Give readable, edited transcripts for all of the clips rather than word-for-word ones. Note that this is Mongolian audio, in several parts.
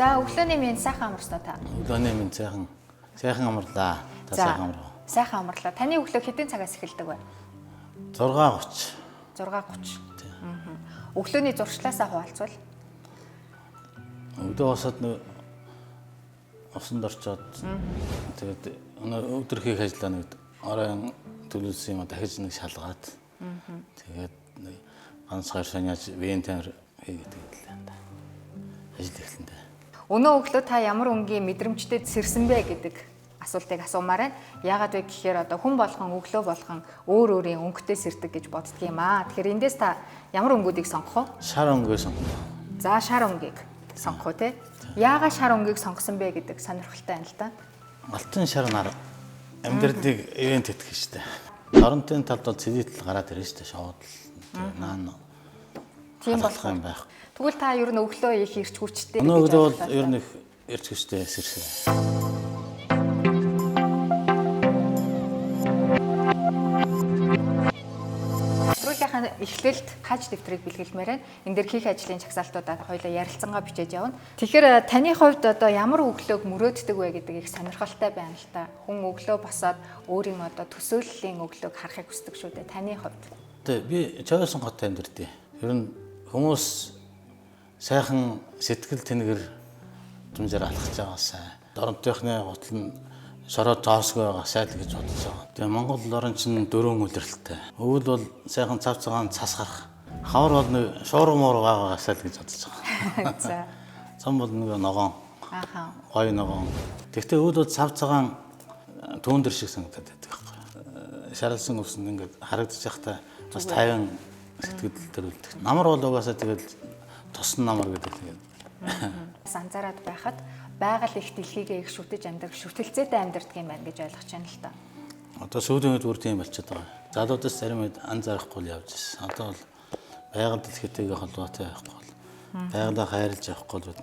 За, өглөөний минь сайхан амарсан уу та? Өглөөний минь сайхан амарлаа. Та сайхан амарв. Сайхан амарлаа. Таны өглөө хэдэн цагаас эхэлдэг вэ? 6:30. 6:30. Өглөөний зуршлаасаа хуваалцвал. Өглөө босоод нэг усанд орчоод тэгээд өдөр хийх ажлаа нэг оройн төлөвлөсөн юм дахиж нэг шалгаад тэгээд нэг ганц хоёр шаняаж биеийн тамир хийгээд л энэ. Ажил эхлэн дээ. Өнөө өглөө та ямар өнгийн мэдрэмжтэй сэрсэн бэ гэдэг асуултыг асуумаар байна. Яагаад вэ гэхээр одоо хүн болгон өглөө болгон өөр өөрийн өнгөтэй сэрдэг гэж боддөг юм аа. Тэгэхээр эндээс та ямар өнгүүдийг сонгох вэ? Шар өнгөө сонгоно. За, шар өнгийг сонгох уу те? Яагаад шар өнгийг сонгосон бэ гэдэг сонирхолтой байна л да. Алтан шар нар амьдралыг ивент итгэх штэ. Оронтын талд бол цэдитл гараад ирнэ штэ, шоудл. Наан. Тийм болох юм байх. Тэгвэл та ер нь өглөө их ирч хүчтэй гэж өглөө бол ер нь их ирч хүчтэй сэрсэн. Нэвтрүүлгийнхаа эхлэлд хаж дэвтрийг бэлгэлмээр байна. Энэ дээр хийх ажлын жагсаалтуудаа хоёлаа ярилцсангаа бичээж явна. Тэгэхээр таны хувьд одоо ямар өглөөг мөрөөддөг вэ гэдэг их сонирхолтой байна л та. Хүн өглөө босоод өөрийн одоо төсөөллийн өглөөг харахыг хүсдэг шүү дээ. Таны хувьд. Тэ би Чойсон хот амьдэрдээ. Ер нь хүмүүс сайхан сэтгэл тэнгэр зүмжээр алхаж байгаа сайн. Доронтынхны гутал нь шороо тоосгүй байгаа сай л гэж бодож байгаа. Тэгээ Монгол орн чинь дөрвөн үлрэлттэй. Өвөл бол сайхан цав цагаан цас гарах. Хавар бол нэг шуурга муур байгаа сай л гэж бодож байгаа. За. Цам бол нэг ногоон. Ааха. Гоё ногоон. Тэгтээ өвөл бол цав цагаан түүндэр шиг санагдаад байдаг байхгүй. Шаралсан өвсөнд ингээд харагдаж байхдаа бас тайван сэтгэл төрүүлдэг. Намар бол угаасаа тэгэл тосон намар гэдэг тэгээд. Бас анзаараад байхад байгаль их дэлхийгээ их шүтэж амьдрах, шүтэлцээтэй амьдардаг юм байна гэж ойлгож байна л та. Одоо сүүлийн үед бүр тийм болчиход байгаа. Залуудаас зарим үед анзаарахгүй л явж ирсэн. Одоо бол байгаль дэлхийтэйгээ холбоотой байхгүй бол байгалаа хайрлаж явахгүй бол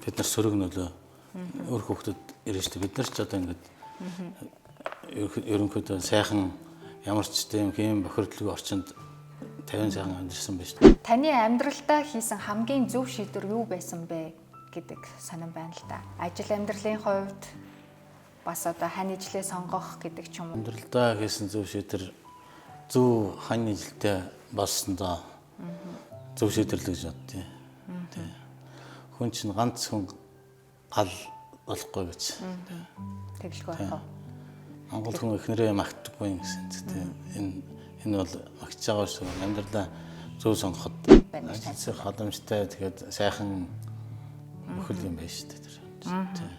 бид нар сөрөг нөлөө өөр хүүхдэд ирнэ шүү дээ. Бид нар ч одоо ингээд ерөнхийдөө сайхан ямар ч тийм хэм бохирдлгүй орчинд 50 сайхан амьдарсан байна шүү дээ. Таны амьдралдаа хийсэн хамгийн зөв шийдвэр юу байсан бэ гэдэг сонирн байна л да. Ажил амьдралын хувьд бас одоо хань ижлээ сонгох гэдэг ч юм уу. Амьдралдаа хийсэн зөв шийдвэр зөв хань ижилтэй болсондоо зөв шийдвэр л гэж боддیں۔ Тий. Хүн чинь ганц хүн гал болохгүй гэж. Тэгэлгүй байх уу? Монгол хүн эхнэрээ магтдаггүй юм гэсэн. Тий. Энэ бол магтж байгаа шүү. Амьдралаа зөв сонгоход ажил халамжтай тэгээд сайхан бүхэл юм байна шүү дээ тэр. Тий.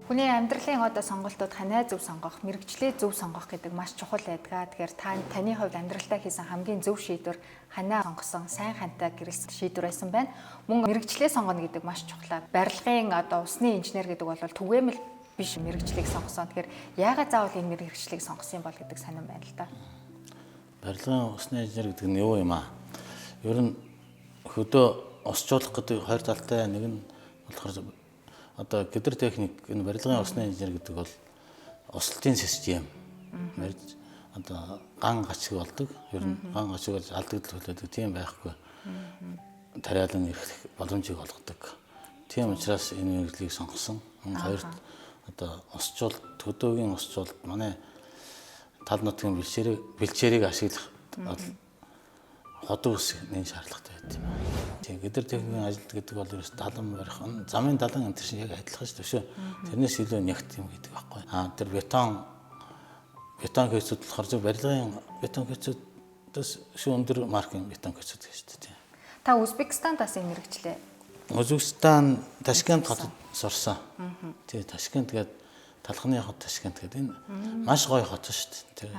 Хүний амьдралын одоо сонголтууд ханаа зөв сонгох, мэргэжлээ зөв сонгох гэдэг маш чухал байдаг. Тэгэхээр та таны хувьд амьдралдаа хийсэн хамгийн зөв шийдвэр ханаа сонгосон, сайн хантай гэрэлсэн шийдвэр байсан байна. Мөн мэргэжлээ сонгоно гэдэг маш чухал. Барилгын одоо усны инженер гэдэг бол түгээмэл биш мэргэжлийг сонгосон. Тэгэхээр яагаад заавал энэ мэргэжлийг сонгосон юм бол гэдэг сонирн байна л да. Барилгын усны инженер гэдэг нь юу юм аа? Ер нь хөдөө усжуулах гэдэг хоёр талтай, нэг нь болохоор одоо гидротехник энэ барилгын усны инженер гэдэг бол услалтын систем. Одоо ган гачиг болдог. Ер нь ган гачиг болж алдагдал хүлээдэг тийм байхгүй. Тариалан ирэх боломжийг олгодог. Тийм учраас энэ мэргэжлийг сонгосон. Хоёрт одоо усжуулалт, хөдөөгийн усжуулалт манай тал нутгийн бэлчээрийг ашиглах ходог ус нэн шаардлагатай байт юм аа. Тийм гидротехникийн ажил гэдэг бол ерөөс далан барих, замын далан энэ төр шиг яг адилхан шүү дээ. Тэрнээс илүү нягт юм гэдэг байхгүй. Аа тэр бетон хүйцүүд болохоор зөв барилгын бетон хүйцүүдээс шүү өндөр маркийн бетон хүйцүүд гэж шүү дээ. Та Узбекистанд бас энэ мэргэжлээ. Узбекистан Ташкент хотод сурсан. Тий, Ташкент гэдэг талхны хот Ташкент гэдэг энэ маш гоё хот шүү дээ.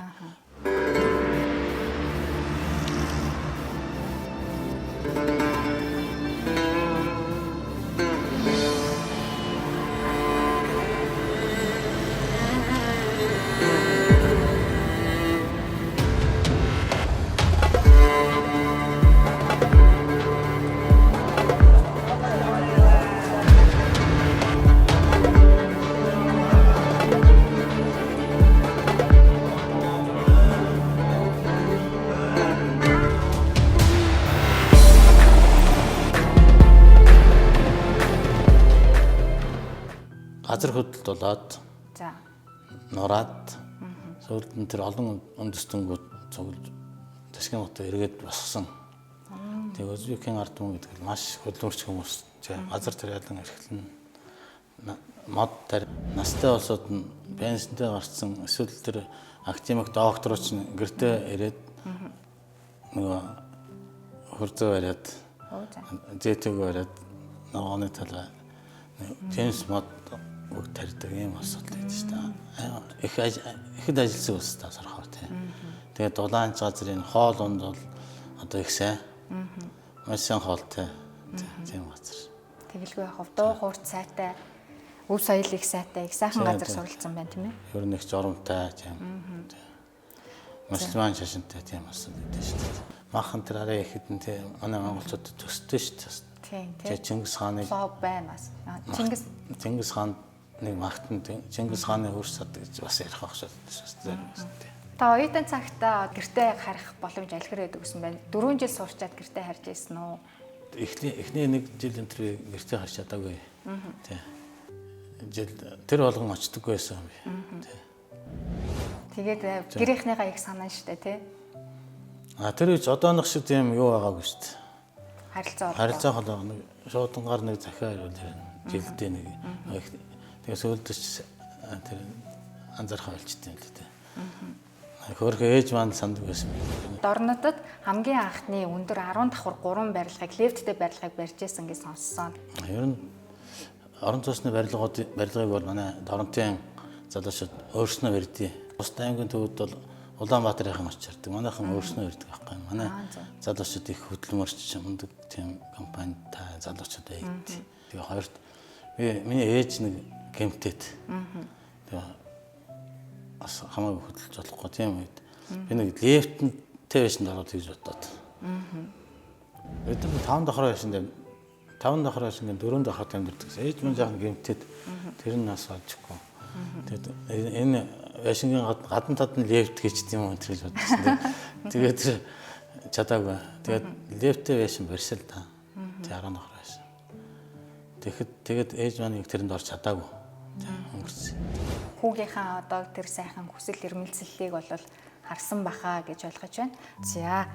Газар хөдлөлт болоод За. Нураад сүүлд нь тэр олон үндэстэнгүүд цуглаж Ташкент хотод эргээд босгосон. Тэгээ Узбекийн ард түмэн гэдэг нь маш хөдөлмөрч хүмүүс. Газар тэр ялан эрхлэн мод тарь настай улсууд нь пенсэнтэй гарцсан эсвэл тэр академик докторч нь гэртээ ирээд нөгөө хөрзөө бариад зэтэг бариад ногооны талаа Джеймс мод бүгд тарьдаг юм асуудал байдаг шүү дээ. Их ихэд ажилласан улс та сархаар тий. Тэгээд дулаанч газрын хоол унд бол одоо их сайн. Маш сайн хоолтой тийм газар. Тэгэлгүй яах вэ? Дуу хуурц сайтай, өв соёл их сайтай, их сайхан газар суралцсан байна тийм ээ. Ер нь их жоромтой тийм. Мусульман шашинтай тийм асуудал байдаг шүү дээ. Махан тэр арай ихэд нь тийм манай монголчууд төстэй шүү дээ. Тийм тийм. Чингис хааны лоб байна бас. Чингис хаан нэг магтан Чингис хааны хөрс сад гэж бас ярих байх шүү дээ. Та оюутан цагтаа гэртээ харих боломж алхэр байдаг гэсэн байна. 4 жил сурчаад гэртээ харж байсан уу? Эхний нэг жил энэ төр гэртээ харж чадаагүй. Тий. Жил тэр болгон очдоггүй байсан юм би. Тий. Тэгээд гэрийнхнийгаа их санаа штэ тий. А тэр үеч одоонох шиг тийм юу байгаагүй штэ. Харилцаа Харилцаа холбоо нэг шуудангаар нэг захиа ирүүл ирнэ. Жилдээ нэг. Тэгээ сүүлдэж тэр анзаарах болчтой юм л дээ. Хөөрхөн ээж маань санддаг байсан юм. Дорнодод хамгийн анхны өндөр 10 давхар 3 барилгыг лифттэй барилгыг барьж исэн гэж сонссон. Ер нь орон зуусны барилгууд барилгыг бол манай Доронтын залуучууд өөрснөө барьдیں۔ Бусад аймгийн төвд бол Улаанбаатарын очиж ярьдаг. Манайхан өөрснөө барьдаг байхгүй. Манай залуучууд их хөдөлмөрч мундаг тийм компанитай залуучууд байдаг. Тэгээ хоёрт би миний ээж нэг гэмтээд. Тэгээ бас хамаагүй хөдөлж болохгүй тийм үед би нэг лифтэнтэй байшинд ороод хийж бодоод. Бид нар 5 давхар байшинд 5 давхар байшингийн 4 давхарт амьдардаг гэсэн. Ээж минь жаахан гэмтээд тэр нь нас олжихгүй. Тэгээд энэ байшингийн гадна тад нь лифт гэж тийм үү гэж бодсон. Тэгээд тэр чадаагүй. Тэгээд лифттэй байшин барьсан л та. Тэг 10 давхар байшин. Тэгэхэд тэгээд ээж маань яг тэрэнд орч чадаагүй. Өнгөрсөн. Хүүгийнхаа одоо тэр сайхан хүсэл эрмэлзлийг бол харсан баха гэж ойлгож байна. За.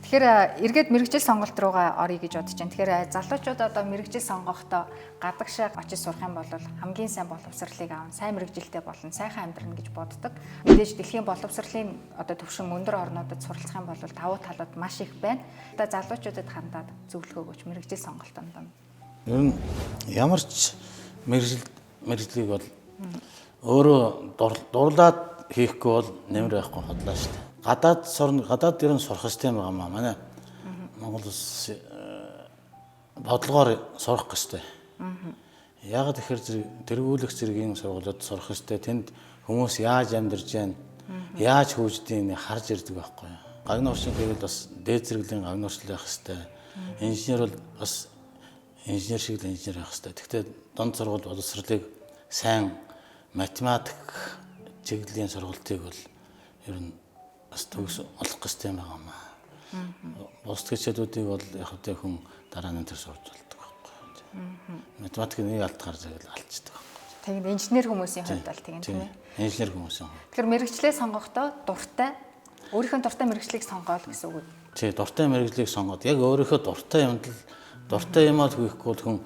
Тэгэхээр эргээд мэргэжил сонголт руугаа оръё гэж бодож байна. Тэгэхээр залуучууд одоо мэргэжил сонгохдоо гадагшаа очиж сурах юм бол хамгийн сайн боловсролыг авна, сайн мэргэжилтэй болно, сайхан амьдрна гэж боддог. Мэдээж дэлхийн боловсролын одоо түвшин өндөр орнуудад суралцах юм бол давуу талууд маш их байна. Одоо залуучуудад хандаад зөвлөгөө өгөөч мэргэжил сонголтонд. Ер нь ямар ч мэргэжлийг бол өөрөө дурлаад хийхгүй бол нэмэр байхгүй хотлаа шүү дээ. Гадаад сурна, гадаад ер нь сурах хэрэгтэй байгаа маа. Манай Монгол улс бодлогоор сурах хэрэгтэй. Яагаад тэгэхээр зэрэг тэргүүлэх зэргийн сургуулиуд сурах хэрэгтэй. Тэнд хүмүүс яаж амьдарч байна, яаж хөгждгийг харж ирдэг байхгүй юу. Гагны орчин гэвэл бас дээд зэрэглэлийн гагны орчлол байх хэрэгтэй. Инженер бол бас инженер шиг л инженер байх хэрэгтэй. Гэхдээ дунд сургууль боловсролыг сайн математик чиглэлийн сургалтыг бол ер нь бас төгс олох хэрэгтэй байгаа юм аа. Бусад хичээлүүдийг бол яг хөтэ хүн дараа нь тэр сурч болдог байхгүй. Математик нэг алдахаар зэрэг л алдчихдаг байхгүй. Тэгээд инженер хүмүүсийн хувьд бол тийм тийм ээ. Инженер хүмүүсийн хувьд. Тэгэхээр мэргэжлээ сонгохдоо дуртай өөрийнхөө дуртай мэргэжлийг сонгоол гэсэн үг үү? Тий, дуртай мэргэжлийг сонгоод яг өөрийнхөө дуртай юмд л дуртай юмаа л хийхгүй бол хүн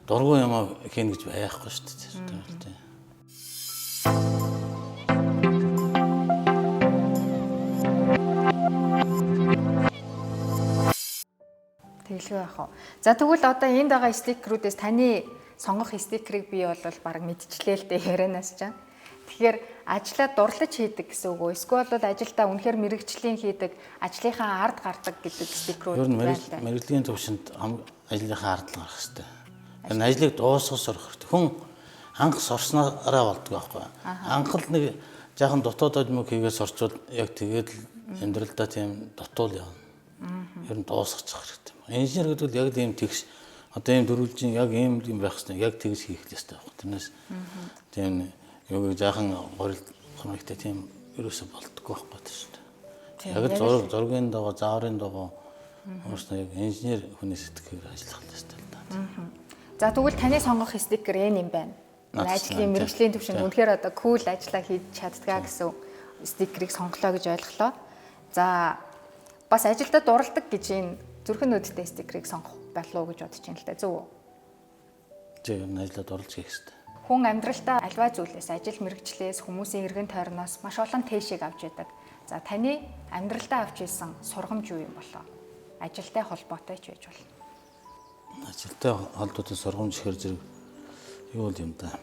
дургүй юмаа хийнэ гэж байхгүй шүү дээ. Тийм. Тэгэлгүй яах вэ? За тэгвэл одоо энд байгаа стикерүүдээс таны сонгох стикерийг би бол баг мэдчихлээ л дээ ярианаас ч. Тэгэхээр ажлаа дурлаж хийдэг гэсэн үг үү? Эсвэл бол ажилдаа үнэхээр мэрэгжлийн хийдэг, ажлынхаа ард гардаг гэдэг стикерүүд байна. Ер нь мэрэгжлийн төвшөнд ажлынхаа ард л гарах хэрэгтэй. Энэ ажлыг дуусгах сурах хэрэгтэй. Хүн анх сурснараа болдог байхгүй. Анх л нэг жаахан дутууд мөг хийгээд сурчвал яг тэгээд л амьдралдаа тийм дутуул явна. Ер нь дуусгачих хэрэгтэй. Инженер гэдэг бол яг тийм тэгш одоо ийм дөрвөлжин яг ийм юм байх хэрэгтэй. Яг тэгж хийх ёстой байхгүй. Тэрнээс тийм юуг жаахан горил гомигтэй тийм ерөөсө болдгоо байхгүй шүү дээ. Яг л зургийн дагуу, зааврын дагуу өөрснөө яг инженер хүний сэтгэхээр ажиллах ёстой л да. За тэгвэл таны сонгох стикер энэ юм байна. Ажлын мэргэжлийн түвшинд үнэхээр одоо cool ажиллаа хийж чаддгаа гэсэн стикерийг сонголоо гэж ойлголоо. За бас ажилдаа дурладаг гэж энэ зүрхэн нүдтэй стикерийг сонгох болов уу гэж бодож байна л да. Зөв үү? Тийм, ажлаа дурлж хийх хэрэгтэй. Хүн амьдралдаа альва зүйлээс, ажил мэргэжлээс, хүмүүсийн эргэн тойрноос маш олон тээшийг авч яадаг. За таны амьдралдаа авч ирсэн сургамж юу юм болоо? Ажилтай холбоотой ч байж болно. Ажилтай холбоотой сургамж ихээр зэрэг юу л юм да.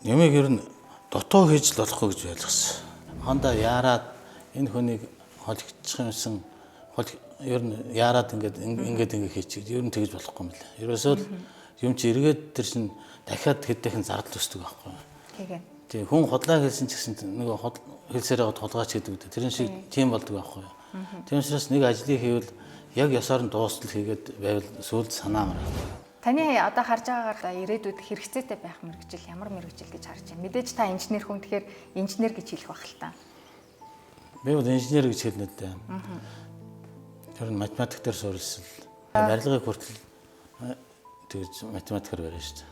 Ямиг ер нь дутуу хийж л болохгүй гэж ойлгосон. Хондоо яарад энэ хүнийг холигдчих юмсан ер нь яарад ингээд хийчих. Ер нь тэгж болохгүй юм лээ. Ерөөсөө л юм чи эргээд тэр чин дахиад хэдхэн зардал өсдөг байхгүй. Тэгээ. Тийм хүн худлаа хэлсэн ч гэсэн нөгөө хэлсээр байгаад хулгайч гэдэг үү. Тэрэн шиг тийм болдог байхгүй. Тийм учраас нэг ажлыг хийвэл яг ёсоор нь дуустал хийгээд байвал сүүлд санаа марах. Таны одоо харж байгаагаар ирээдүйд хэрэгцээтэй байх мэргэжил ямар мэргэжил гэж харж байна? Мэдээж та инженер хүн, тэгэхээр инженер гэж хэлэх байх л та. Би бол инженер гэж хэлнэ л дээ. Тэр нь математик дээр суурилсан. Барилгыг хүртэл тэгж математикаар барина шүү дээ.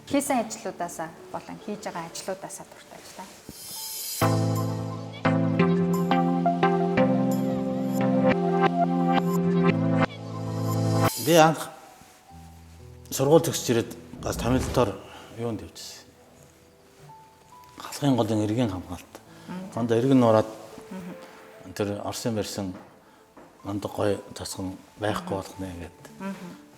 Хийсэн ажлуудаасаа болон хийж байгаа ажлуудаасаа дуртай ч та. Би анх сургууль төгсөж ирээд газ Тамилтоор юунд явжсэн. Халахын голын эргийн хамгаалт. Хондоо эргэн нуураад тэр Оросын барьсан мундаг гоё тасган байхгүй болох нэ ингээд.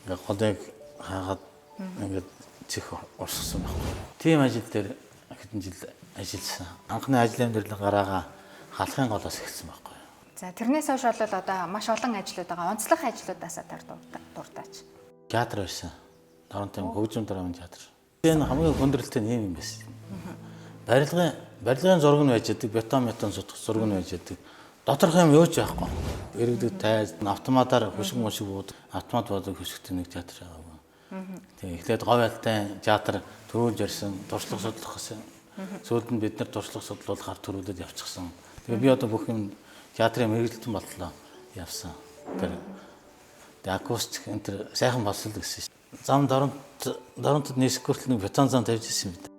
Ингээд голыг хаагаад ингээд цэх урсгасан байхгүй. Тийм ажил дээр хэдэн жил ажилласан. Анхны ажил амьдрал гараагаа халахын голоос эхэлсэн байхгүй. За тэрнээс хойш бол одоо маш олон ажлууд байгаа. Онцлог ажлуудаасаа дуртаач. Театр байсан. Торонтын хөгжим драмын театр. Энэ хамгийн хүндрэлтэй нь юм байсан. Барилгын зураг нь байж яадаг, бетон сутгах зураг нь байж яадаг. Доторх юм юу ч байхгүй. Иргэдэд тайз, автоматар хөшиг мөшиг бууд, автомат буудаг хөшигтэй нэг театр байгаагүй. Тэгээ эхлээд говь альтай театр төрүүлж ярьсан, туршлага судлах гэсэн. Сүүлд нь бид нар туршлага судлуулахаар төрүүлээд явчихсан. Тэгээ би одоо бүх юм театрын мэргэжилтэн боллоо явсан. Тэр акустик энэ төр сайхан болсон л гэсэн. Зам Доронтод нийсэх хүртэл нэг бетон зам тавьж ирсэн юм байна.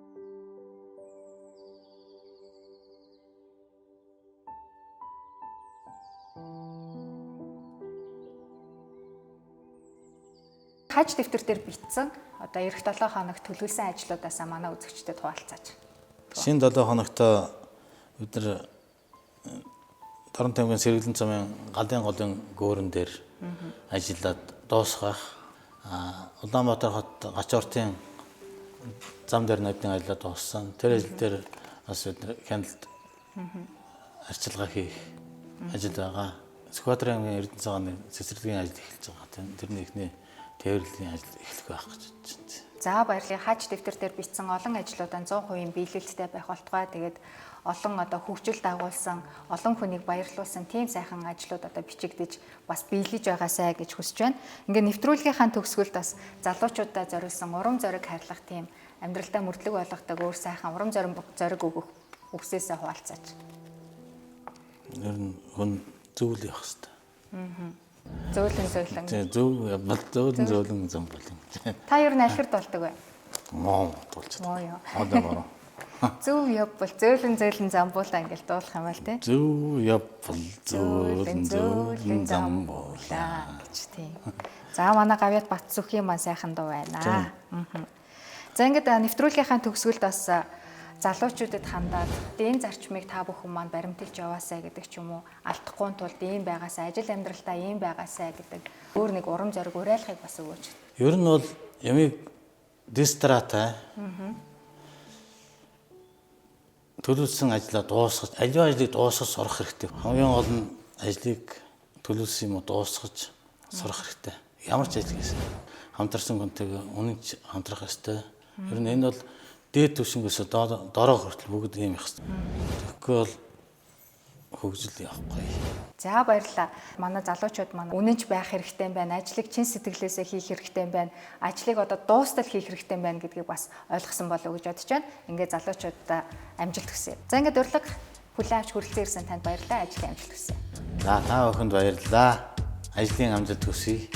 Хаж дэвтэр дээр бичсэн одоо эх 7 хоног төлөвлөсөн ажлуудаасаа манай үзэгчдэд хуваалцаач. Шинэ 7 хоногт бид нар Дорнот аймгийн сэргэлэн замын галын голын гөөрөн дээр ажиллаад дуусгах. Улаанбаатар хот Гачууртын зам дээр нодны ажиллаа дууссан. Тэр ажил дээр бас бид нар хяналт арчилгаа хийх ажил байгаа. Сүхбаатар аймгийн Эрдэнэ цагааны цэцэрлэгийн ажил эхэлж байгаа. Тэрний эхний тээвэрлэлийн ажил эхлэх байх гэж бодож байна. За баярлалаа. Хаж дэвтэр дээр бичсэн олон ажлуудаа 100% биелэлттэй байх болтугай. Тэгээд олон одоо хөгжил дагуулсан, олон хүнийг баярлуулсан тийм сайхан ажлууд одоо бичигдэж бас биелэж байгаасай гэж хүсэж байна. Ингээ нэвтрүүлгийнхаа төгсгөлд бас залуучуудаа зориулсан урам зориг хайрлах тийм амьдралдаа мөрдлөг болгодог өөр сайхан урам зориг өгөх үгсээсээ хуваалцаач. Ер нь хүн зөв л явах хэрэгтэй. Зөөлөн зөөлөн. Зөв явбал зөөлөн зөөлөн зам болон. Та ер нь алхирд болдог вэ? Муу дуулж. Муу юу. Одоо бороо. Зөв явбал зөөлөн зөөлөн замбуулаа ингээл дуулах юм бол тий. Зөв явбал зөөлөн зөөлөн замбуулаа гэж тий. За манай гавьяат Батсүхийн маань сайхан дуу байна. За ингээд нэвтрүүлгийнхаа төгсгөлд бас залуучуудад хандаад энэ зарчмыг та бүхэн маань баримталж яваасай гэдэг ч юм уу, алдахгүй тулд ийм байгаасай, ажил амьдралдаа ийм байгаасай гэдэг өөр нэг урам зориг уриалгыг бас өгөөч. Ер нь бол ямиг дистратай төлөвлөсөн ажлаа дуусгаж, аливаа ажлыг дуусгаж сурах хэрэгтэй. Хамгийн гол нь ажлыг төлөвлөсөн юм уу дуусгаж сурах хэрэгтэй. Ямар ч ажил хийсэн. Хамтарсан хүнтэйгээ үнэнч хамтрах ёстой. Ер нь энэ бол дээд түвшингээс дороо хүртэл бүгд ийм их хэрэгтэй. Тэгэхгүй бол хөгжил явахгүй. За баярлалаа. Манай залуучууд маань үнэнч байх хэрэгтэй юм байна. Ажлыг чин сэтгэлээсээ хийх хэрэгтэй юм байна. Ажлыг одоо дуустал хийх хэрэгтэй юм байна гэдгийг бас ойлгосон болов уу гэж бодож байна. Ингээд залуучуудаа амжилт хүсье. За ингээд урилга хүлээн авч хүрэлцэн ирсэн танд баярлалаа. Ажлын амжилт хүсье. За та бүхэнд баярлалаа. Ажлын амжилт хүсье.